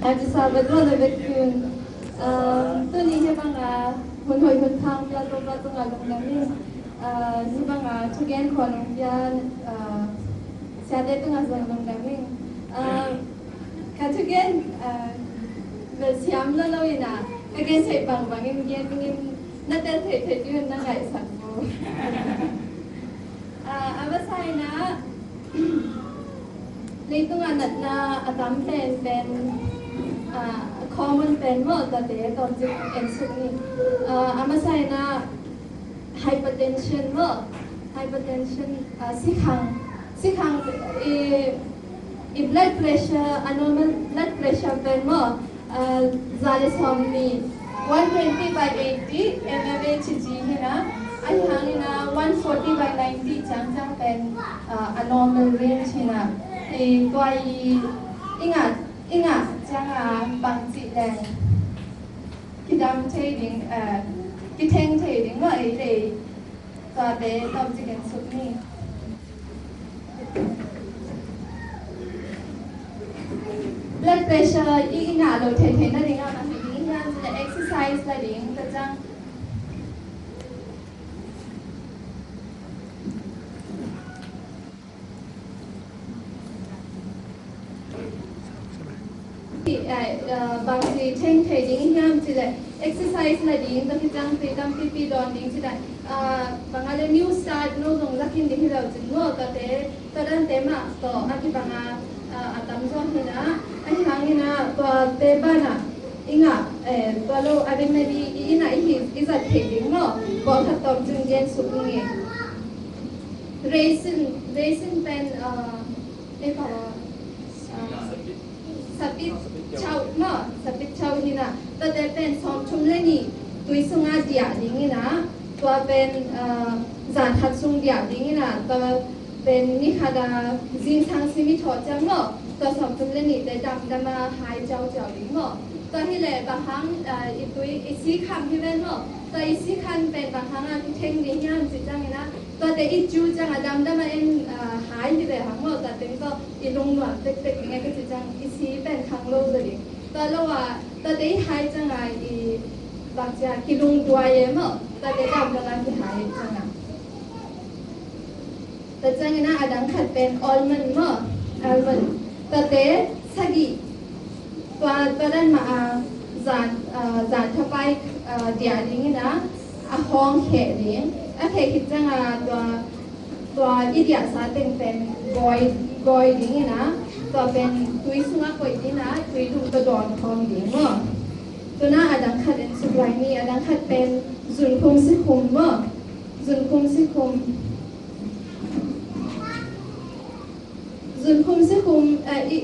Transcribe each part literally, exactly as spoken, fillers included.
Happy Sabbath, brother Bekun. Um, tuni hi banga hun hoi hun thang pia Topa tungah lungdam ing. Uh, hi banga thugen khua nong pia, uh, siate tungah zong lungdam ing. Uh, ka thugen, uh, bel siam lo lo ina, ka gen seh bangbang in gen ing in na tel thei thei ding un na ngaihsak ko. Ah, a masa ina, leitungah natna a tam pen pen, ah, a common pen maw, tuate tawmcik en suk ni. Ah, a masa ina hypertension maw, hypertension, ah, sikhang, sikhang, i, i blood pressure, a normal blood pressure pen maw, ah, za le sawm ni, one twenty by eighty, M M H G hi na, ahi hang ina one forty by ninety ciangciang pen, ah, a normal range hi na. I tua i, i ngah, i ngah ciang a bangci leng kidam thei ding, ah, kitheng thei ding maw ei lei. Tuate tawmcik en suk ni. Blood pressure i, i ngah lo thei thei na ding a, a hi ding hiam cih leh exercise la ding, ka cang. Eh, eh, bangci theng thei ding hiam cih leh exercise la ding, tua hi ciang tui tampipi dawn ding cih leh, ah, bang a le new start no zong la khin ding hi lo cin maw, tuate, tua dante mah tawh a kibang a, ah, a tamzaw hi na, ahi hang ina tuate banah i ngah, eh, tua lo a dim a di i ina i hi, i zat thei ding maw, pawlkhat tawmcik gen suk ni. Raisin, raisin pen, ah, eh, pau, ah, sapit chau maw, sapit chau hi na, tuate pen sawmthum le nih tui sungah diah ding ina, tua pen, ah, zan khat sung diah ding ina, tua pen ni khat a zingsang sim i thawh ciang maw, tua sawmthum le nihte damdam a hai ciauciau ding maw. Tua hi leh bang hang, ah, i tui, i sikham hi ven maw, tua i sikham pen bang hang a kitheng ding hiam cih ciang ina, tuate i cu ciang a damdam a en, ah, hai hi ve hang maw, tua teng tawh i lungnuam tektek ding e ka cih ciang i si pen khang lo zaw ding. Tua lo a, tuate i hai ciang a i bangci a kilungduai e maw, tuate damdam a kihai ciang a. Tua ciang ina a dang khat pen almond maw, almond. Tuate sagih, tua, tua dan mah a zan, ah, zan thapai, ah, diah ding ina a hawng kheh ding. A kheh khit ciang a tua, tua i diahsa teng pen gawi, gawi ding ina, tua pen tui sungah koih ding ina, tui dum tawh dawn khawm ding maw. Tuna a dang khat en suk lai ni, a dang khat pen zunkhum sikhum maw. Zunkhum sikhum. Zunkhum sikhum, eh, i,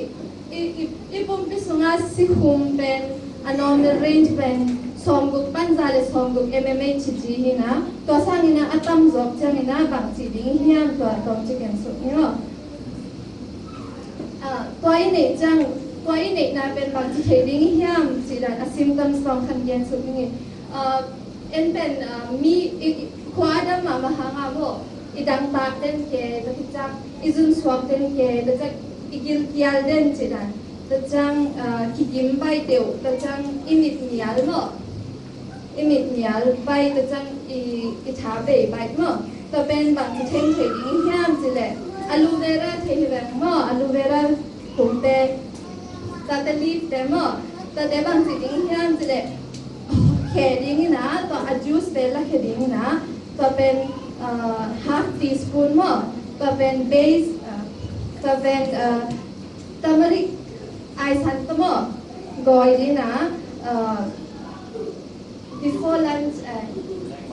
i, i, i pumpi sungah sikhum pen a normal range pen sawmguk pan za le sawmguk M M H G hi na, tua sang ina a tamzawk ciang ina bangci ding hiam tua tawmcik en suk ni aw. Ah, tua i neih ciang, tua i neihna pen bangci thei ding hiam cih dan a symptoms tawng khan gen suk ni. Ah, en pen, ah, mi i, i, khua a dam mahmah hang a maw, i dangtak den ke, tua khit ciang i zunsuak den ke, tua ciang i gilkial den cih dan, tua ciang, ah, kigim baih deuh, tua ciang i mit nial maw, i mit nial baih, tua ciang i, i tha bei baih maw. Tua pen bangci theng thei ding hiam cih leh aloe vera thei hi veng maw, aloe vera kumte, tate leaf te maw, tate bangci ding hiam cih leh kheh ding ina, tua a juice pen la kheh ding ina, tua pen, ah, half teaspoon maw, tua pen base, ah, tua pen, ah, turmeric aisan tawh maw, gawi ding ina, ah, before lunch, eh,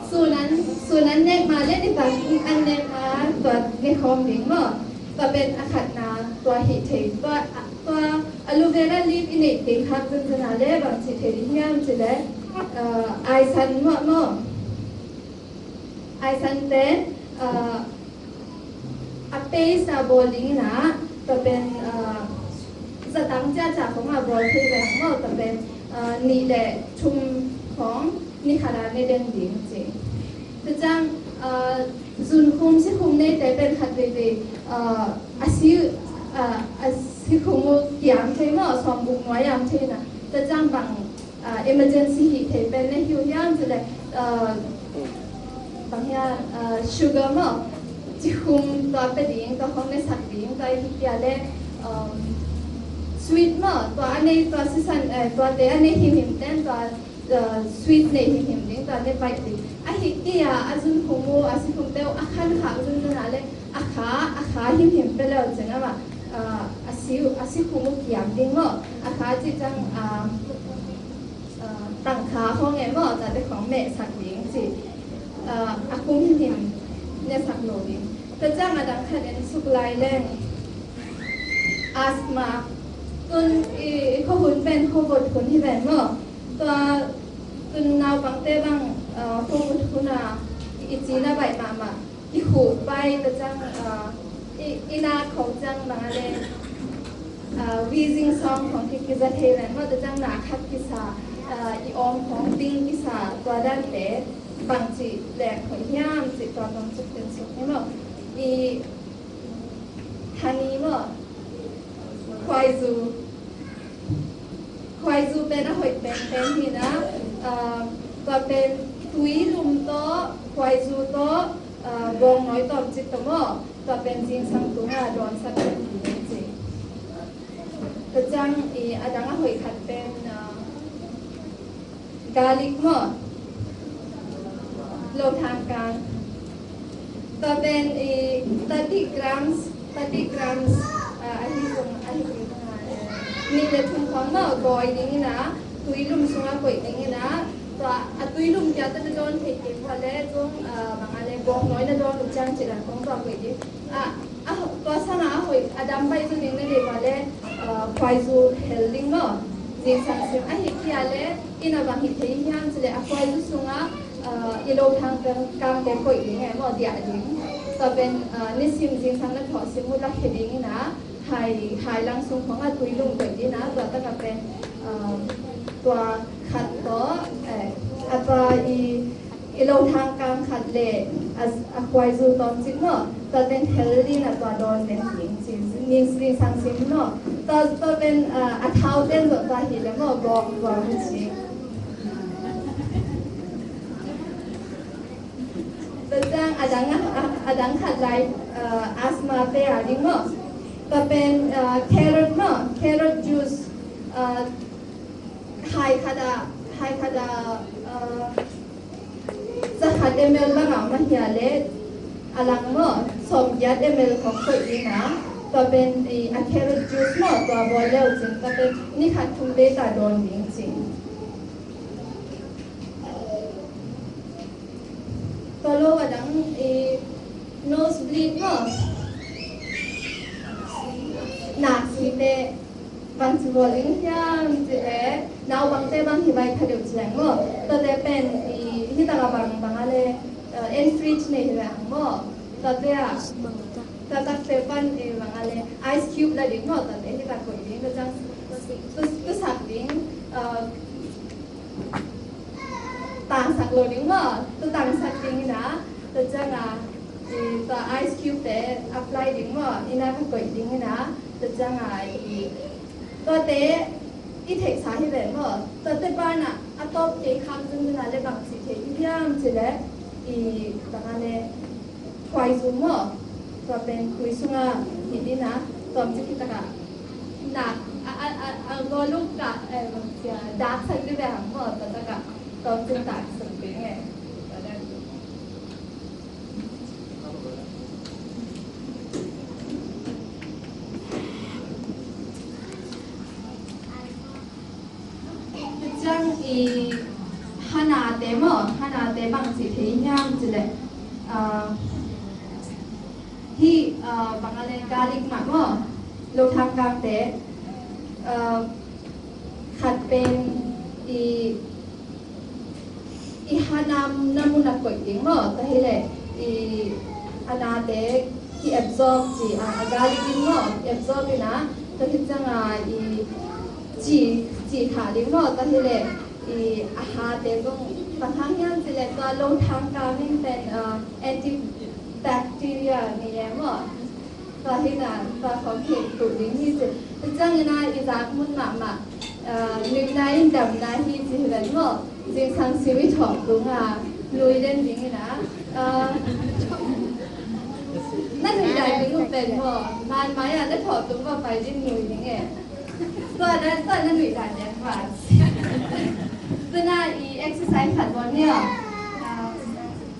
sun an, sun an nek ma le ni pan an nek ma tua ne khawm ding maw. Tua pen a khatna tua hi thei. Tua, tua aloe vera leaf i neih ding khak zunzun a le bangci thei ding hiam cih leh, eh, aisan maw maw. Aisan pen, eh, a paste a bawl ding ina, tua pen, ah, zatang ciacia khong a bawl thei ve hang maw, tua pen, ah, nih le thum khong ni khat a ne den ding ci. Tua ciang, ah, zunkhum sikhum neite pen khat veivei, ah, a si, ah, a Sikhum uh kiam thei maw, sawm buk nuai am thei na. Tua ciang bang, ah, emergency hih thei pen na hi uh hiam cih leh, ah, bang hiam, ah, sugar maw, sikhum tua pia ding, tua khawng ne sak ding, tua hi kei leh, um, sweet maw, tua a nei, tua sisan, eh, tuate a nei himhim ten tua, uh, sweet nei himhim ding, tua ne baih ding. Ahih kei a, a zunkhum uh, a sikhumte uh a khan khak zungzung a leh a kha, a kha himhim pia le uh cin amah, uh, a si, a sikhum uh kiam ding maw. A kha cih ciang, uh, uh, tangkha khawng e maw, tuate khawng mehsak ding ci. Uh, a kum himhim ne sak lo ding. Tua ciang a dang khat in suk lai leng asthma. Tun i, i khuahun pen khuavot hun hi ven maw. Tua tun naupangte bang, uh, khuavot hun a i, i cina baih mahmah. I huh pai, tua ciang, uh, i, i nak khawng ciang bang a leh, uh, wheezing sound khawng ki, kiza thei ven maw, tua ciang na khat kisa, uh, i awm khawng ding kisa, tua dante bangci leng hoih hiam cih tua tawmcik pen suk ni maw. I honey maw, khuaizu. Khuaizu pen a hoih penpen hi na, ah, tua pen tuilum tawh, khuaizu tawh, ah, bawngnawi tawh cih tawh maw, tua pen zingsang tungah dawnsak pen hi ci. Tua ciang i a dang a hoih khat pen, ah, garlic maw, lothang kang. Tua pen i thirty grams, thirty grams, ah, ahi zong, ahi zong, ah, nih le thum khawng maw, gawi ding in a, tuilum sungah koih ding in a, tua a tuilum kia tua na dawn thei kei ua leh zong, ah, bang a leh bawngnawi na dawn uh ciang cih dan khawng tua koih ding. Ah, a, tua sangah a hoih, a dam baih zaw ding na deih ua leh, ah, khuaizu hel ding maw. Zingsang sim ahih kei leh, inn ah bang hih thei hiam cih leh a khuaizu sungah, ah, i lothang kang, kangte koih ding e maw, diah ding. Tua pen, ah, nisim zingsang na thawh sim uh lakhia ding in a, hai, hai lang sung khawng ah tuilum koih ding a, tua takah pen, ah, tua khat tawh, eh, a tua i, i lothang kang khat le a, a khuaizu tawmcik maw, tua ten hel ding a tua dawn den ding ci, ning, zingsang sim maw. Tua, tua pen, ah, a thau ten zong tua hi le maw, bawng, bawng ci. Tua ciang a dang, a, a dang khat lai, ah, asthma te a ding maw. Tua pen, ah, carrot maw, carrot juice, ah, hai khat ah, hai khat ah, ah, za khat M L bang a om a hia leh a lang maw, sawmgiat M L khawng koih ding a, tua pen i a carrot juice maw, tua bawl le uh cin, tua pen ni khat thum bek a dawn ding cin. Tua lo a dang i nose bleed maw, naksi te. Bangci bawl ding hiam cih leh, naupangte bang hi vai kha deuh ci leng maw. Tuate pen i, hi takah bang, bang a leh, eh, en fridge nei hi leng maw. Tuate ah, tua takte pan i bang a leh, ice cube la ding maw, tuate hi tak koih ding, tua ciang tu, tu sak ding, eh, tangsak lo ding maw, tu tangsak ding in a, tua ciang a, i, tua ice cube te apply ding maw, inn ah ka koih ding in a, tua ciang a, i, tuate i theihsa hi ven maw, tuate banah a tawp kei khak zungzung a leh bang ci thei hiam cih leh, i, bang a leh, khuaizu maw, tua pen tui sungah hih ding a, tawmcik hi takah, nak, a, a, a, a, gawluk kah, eh, bang cia, daksak ding ve hang maw, tua takah, tawmcik daksak ding e. Ciang i hanate maw, hanate bang ci thei hiam cih leh, ah, hih, ah, bang a leh garlic mah maw, lothang kangte, ah, khat pen i, i hanam na mun a koih ding maw, tua hi leh i a nate ki absorb ci a, a garlic in maw, ki absorb in a, tua hi ciang a i ci, ci thah ding maw, tua hi leh i a hate zong bang hang hiam cih leh tua lothang kang in pen, ah, antibacteria ni e maw. Tua hi na, tua khawng hi tuh ding hi ci. Tua ciangin ah i zak mun mahmah, ah, nuihna in damna hi ci hi ven maw. Zingsang siu i thawh tung a, nui den ding hi na. Ah, na nuih dan ding uh pen maw. Manmai ah na thawh tung maw pai ding nui ding e. Tua na, tua na nuih dan ding maw. Tua na i exercise khat bawl ni aw.